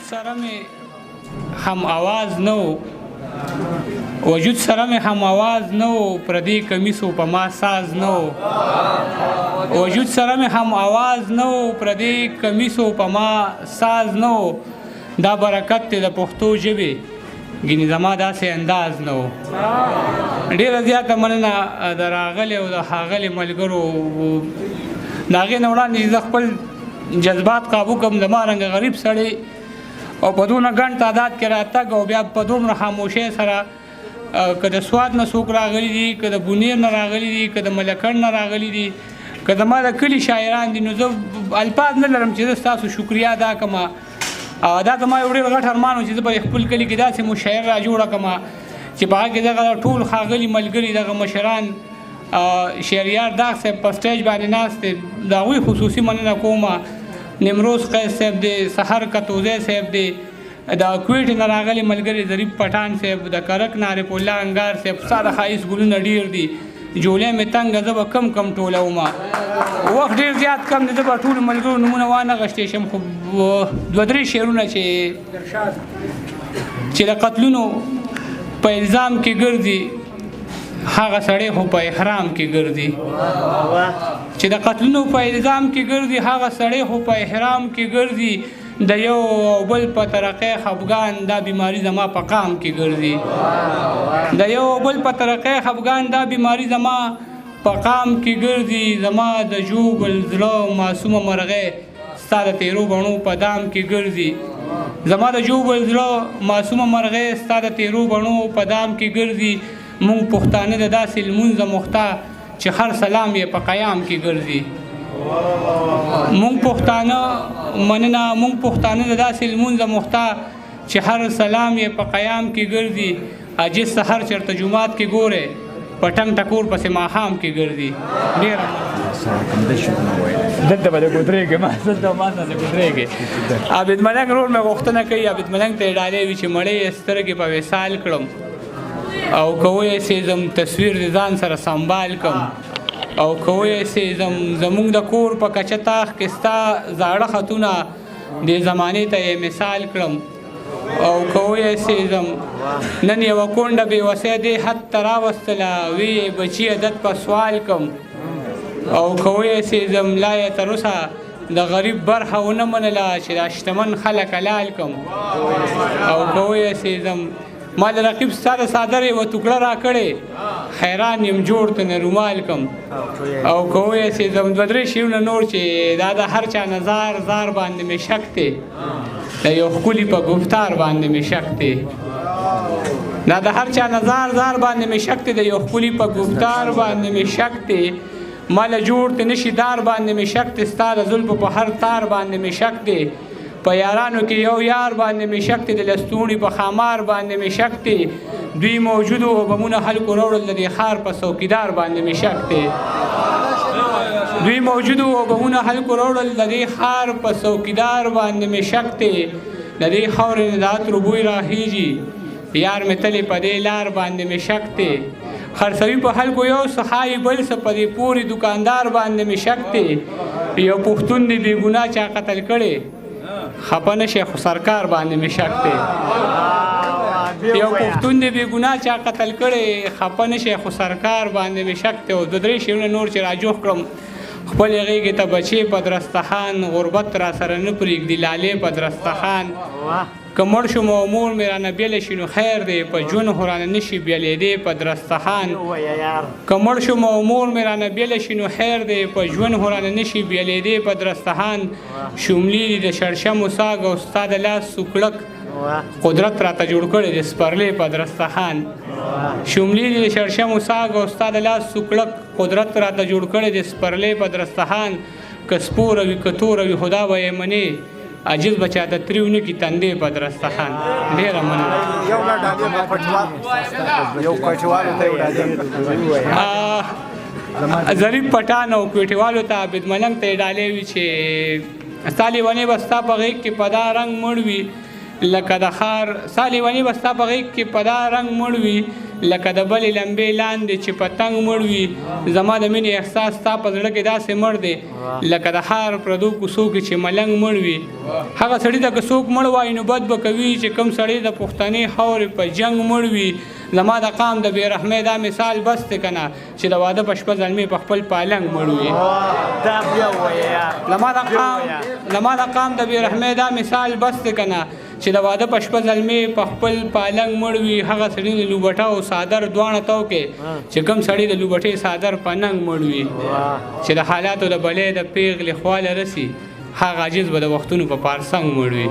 سره مې هم اواز نه و، وجود سره مې هم اواز نه و، پردې کمیسو په ما ساز نه و. وجود سره مې هم اواز نه و، پردې کمیسو په ما ساز نه و. دا برکت دی د پښتو ژبې، ګینې زما داسې انداز نه و. ډېره زیاته مننه د راغلې او د ښاغلي ملګرو. د هغې نه وړاندې چې زه خپل جذبات قابو کړم، زما رنګه غریب سړی او په دونه ګڼ تعداد کې راتګ او بیا په دومره خاموشۍ سره، که د سوات نه څوک راغلي دي، که د بونیر نه راغلي دي، که د ملکڼ نه راغلي دي، که زما د کلي شاعران دي، نو زه الفاظ نه لرم چې زه ستاسو شکریا ادا کړم. دا زما یو ډېر غټ ارمان و چې زه په خپل کلي کې داسې مشاعره را جوړه کړم چې په هغه کې دغه ټول ښاغلي ملګري، دغه مشران، شهریار داغ صاحب په سټیج باندې ناست دی، د هغوی خصوصي مننه کوم. نیمروز قیس صاحب دی، سحر کتوزی صاحب دی، د کویټې نه راغلي ملګري ظریف پټان صاحب، د کرک نه عارف الله انګار صاحب. ستا د ښایست ګلونه ډېر دي، جولۍ مې تنګه، زه به کم کم ټولوم. وخت ډېر زیات کم دی، زه به ټولو ملګرو نومونه وانه غشتی شم، خو دوه درې شعرونه چې د قتلونو په الزام کې ګرځي، هغه سړی خو په احرام کې ګرځي. چې د قتلونو په الزام کې ګرځي، هغه سړی خو په احرام کې ګرځي. د یو او بل په ترقۍ خفګان، دا بیماری زما په قام کې ګرځي. د یو او بل په ترقۍ خفګان، دا بیماری زما په قام کې ګرځي. زما د ژوبل زړه معصومه مرغۍ ستا د تیرو بڼو په دام کې ګرځي. زما د ژوبل زړه معصومه مرغۍ ستا د تیرو بڼو په دام کې ګرځي. مونږ پښتانه د داسې لمونځه مخته چې هر سلام یې په قیام کې ګرځي. مونږ پښتانه مننه، مونږ پښتانه د داسې لمونځه مخته چې هر سلام یې په قیام کې ګرځي. عاجز سحر چېرته جومات کې ګورې، په ټنګ ټکور پسې ماښام کې ګرځي. ډېره دلته به لږ ودرېږم، دلته ما نه لږ ودرېږي. عابد ملنګ ورور مې غوښتنه کوي، عابد ملنګ ته یې ډالۍ وي چې مړې یې سترګې په وصال کړم او که ویې سېزم تصویر د ځان سره سنبال کړم او که ویې سېزم زمونږ د کور په کچه تاخ کې ستا زاړه خطونه دې زمانې ته یې مثال کړم او که ویې سېزم نن یوه کونډه بې وسۍ دې حد ته راوستله، وی یې بچي عدد په سوال کړم او که ویې سېزم لا یې تر اوسه د غریب برخه ونه منله چې دا شتمن خلک حلال کړم او که ویې سېزم ما د رقیب ستا د څادر یوه ټوکړه راکړې، حیران یم جوړ ته نه رومال کړم او که ویې سېزم دوه درې شعرونه نور چې دا د هر چا نه زار زار باندې مې شک دی، د یو ښکلي په ګفتار باندې مې شک دی. دا د هر چا نه زار زار باندې مې شک دی، د یو ښکلي په ګفتار باندې مې شک دی. ما له جوړ ته نشي دار باندې مې شک دی، ستا د زلفو په هر تار باندې مې شک دی. په یارانو کې یو یار باندې مې شک دی، د لستوڼي په ښامار باندې مې شک دی. دوی موجود وو بمونه خلکو راوړل، د دې ښار په څوکیدار باندې مې شک دی. دوی موجود وو بمونه خلکو راوړل، د دې ښار په څوکیدار باندې مې شک دی. د دې خاورې نه د عطرو بوی راخیږي، یار مې تللی په دې لار باندې مې شک دی. خرڅوي په خلکو یو څه ښایي بل څه، په دې پورې دکاندار باندې مې شک دی. یو پښتون دی بې ګناه چا قتل کړی، خفه نه شي خو سرکار باندې مې شک دی. یو پښتون دی بې ګناه چا قتل کړی، خفه نه شي خو سرکار باندې مې شک دی. او دوه درې شعرونه نور چې راجوخ کړم، خپلې غېږې ته بچې په درستخان، غربت را سره نه پرېږدي لالې په درستخان. که مړ شم او مور مې رانه بېله شي نو خیر دی، په ژوند خو رانه نه شي بېلېدی په درستخان. که مړ شم او مور مې رانه بېله شي نو خیر دی، په ژوند خو رانه نه شي بېلېدی په درستخان. شوملې دي د شړشمو ساګ او ستا د لاس سوکړک، قدرت راته جوړ کړی دی سپرلې په درستخان. شوملې دي د شړشمو ساګ او ستا د لاس سوکړک، قدرت راته جوړ کړی دی سپرلې په درستخان. که سپوره وي که توره وي خدا به یې منې، عاجز به چاته تریو نه کړي تندې په درستخان. ډېره مننه. یو ډالۍ به پټوال، یو کوټوالو ته یو ډالۍ. ظریف پټان او کوټوالو ته عابد ملنګ ته یې ډالۍ وي چې ستا لیونی به ستا په غېږ کې په دا رنګ مړ وي، لکه د ښار ستا لیونی به ستا په غېږ کې په دا رنګ مړ وي، لکه د بلې لمبې لاندې چې پتنګ مړ وي. زما د مینې احساس ستا په زړه کې داسې مړ دی، لکه د ښار پردو کوڅو کې چې ملنګ مړ وي. هغه سړي ته که څوک مړ وایي نو بد به کوي، چې کوم سړی د پښتنې خاورې په جنګ مړ وي. زما د قام د بې رحمۍ دا مثال بس دی که نه، چې د واده په شپه زلمی په خپل پالنګ مړ وي. دا بیا ووایه. زما د قام د بې رحمۍ دا مثال بس دی که نه، چې د واده په شپه زلمی په خپل پالنګ مړ وي. هغه سړي د لوبټه او څادر دواړه توکې، چې کوم سړی د لوبټې څادر په ننګ مړ وي. چې د حالاتو د بلې د پیغلې خواله رسي، هغه عاجز به د وختونو په پارسنګ مړ وي.